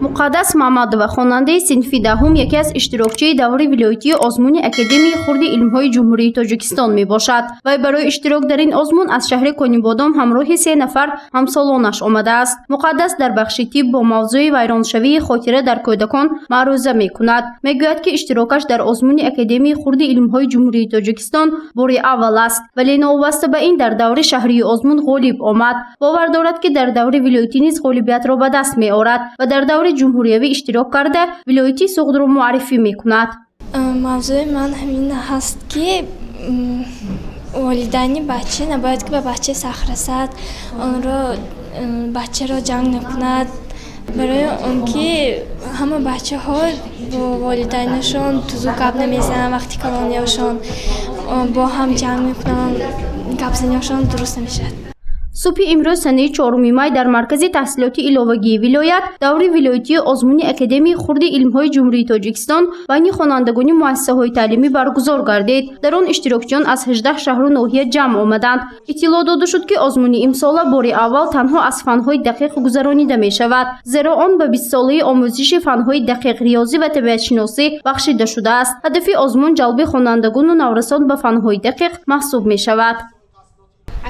Муқаддас Мамадова, хонандаи синфи 10-ум, яке аз иштирокчии даври вилоятии озмуни Академияи хурди илмҳои Ҷумҳурии Тоҷикистон мебошад. Вай барои иштирок дар ин озмун аз шаҳри Конибодом ҳамроҳи се нафар ҳамсолонаш омадааст. Муқаддас дар бахши тиб бо мавзӯи вайроншавии хотира дар кӯдакон маъруза мекунад. Мегӯяд, ки иштирокаш дар озмуни Академияи хурди илмҳои Ҷумҳурии Тоҷикистон бори аввал аст, вале новобаста ба ин дар даври шаҳрии озмун ғолиб омад. Бовар дорад, ки дар даври вилоятӣ низ ғолибиятро ба даст меорад ва дар даври ҷумҳуриявӣ иштирок карда, вилояти Суғдро муаррифӣ мекунад. Мавзӯи ман ҳамин ҳаст, ки волидайни бача набояд ки ба бача сахт расад, онро бачаро ҷанг накунад, барои он ки ҳама бачаҳо бо волидайнашон тузук гап намезананд. Вақти калониашон бо ҳам ҷанг мекунанд, гапзаниашон дуруст намешавад. Субҳи имрӯз, санаи 4 май, дар Маркази таҳсилоти иловагии вилоят даври вилоятии озмуни Академияи хурди илмҳои Ҷумҳурии Тоҷикистон байни хонандагони муассисаҳои таълимӣ баргузор гардид. Дар он иштирокчиён аз 18 шаҳру ноҳия ҷамъ омаданд. Иттилоъ дода шуд, ки озмуни имсола бори аввал танҳо аз фанҳои дақиқ гузаронида мешавад, зеро он ба 20-солаи омӯзиши фанҳои дақиқ, риёзӣ ва табиатшиносӣ бахшида шудааст. Ҳадафи озмун ҷалби хонандагону наврасон ба фанҳои дақиқ маҳсуб мешавад.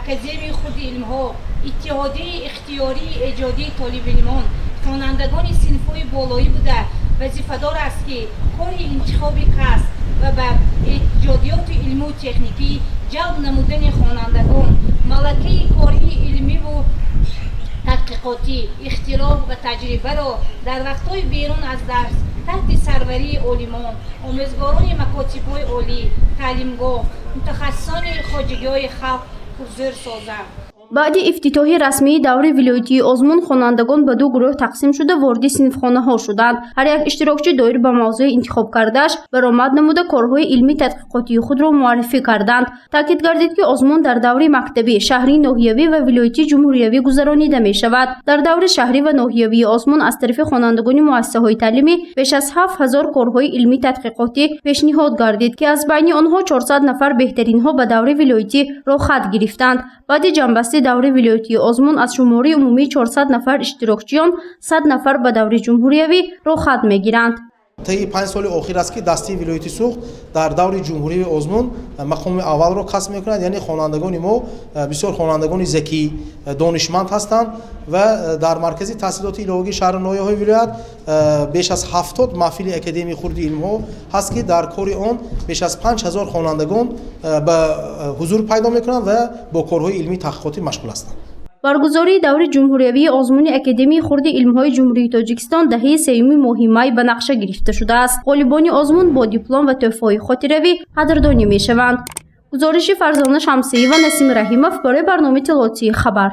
Академияи хурди илмҳо, иттиҳодияи ихтиёрии эҷодии толибилмон, хонандагони синфҳои болоӣ буда, вазифадор аст, ки кори интихоби касб ва ба эҷодиёти илму техникӣ ҷалб намудани хонандагон, малакаи кории илмиву тадқиқотӣ, ихтироъ ва таҷрибаро дар вақтҳои берун аз дарс таҳти сарварии олимон, омӯзгорони макотибҳои олӣ, таълимгоҳ, мутахассисони хоҷагиҳои халқ пурзӯр созанд. Баъди ифтитоҳи расмии даври вилоятии озмун хонандагон ба ду гурӯҳ тақсим шуда, вориди синфхонаҳо шуданд. Ҳар як иштирокчӣ доир ба мавзӯи интихобкардааш баромад намуда, корҳои илмӣ тадқиқотии худро муаррифӣ карданд. Таъкид гардид, ки озмун дар даври мактабӣ, шаҳрӣ, ноҳиявӣ ва вилоятӣ, ҷумҳуриявӣ гузаронида мешавад. Дар даври шаҳрӣ ва ноҳиявии озмун аз тарафи хонандагони муассисаҳои таълимӣ беш аз 7000 корҳои илмӣ тадқиқотӣ пешниҳод гардид, ки аз байни онҳо 400 нафар беҳтаринҳо ба даври вилоятӣ роҳхат гирифтанд. Баъди ҷамъбасти даври вилоятии озмун аз шумораи умумии 400 нафар иштирокчиён 100 нафар ба даври ҷумҳуриявӣ роҳхат мегиранд. Таи 5 соли охир аст, ки дастаи вилояти Суғд дар даври ҷумҳурии озмун мақоми аввалро касб мекунад. Яъне хонандагони мо бисёр хонандагони закӣ, донишманд ҳастанд ва дар маркази таҳсилоти иловагии шаҳру ноҳияҳои вилоят беш аз 70 маҳфили Академияи хурди илмҳо ҳаст, ки дар кори он беш аз 5000 хонандагон ба ҳузур пайдо мекунанд ва бо корҳои илмии таҳқиқотӣ машғул ҳастанд. Баргузории даври ҷумҳуриявии озмуни Академияи хурди илмҳои Ҷумҳурии Тоҷикистон даҳаи сеюми моҳи май ба нақша гирифта шудааст. Ғолибони озмун бо диплом ва тӯҳфаҳои хотиравӣ қадрдонӣ мешаванд. Гузориши Фарзона Шамсиева, Насим Раҳимов барои барномаи иттилоотии «Хабар».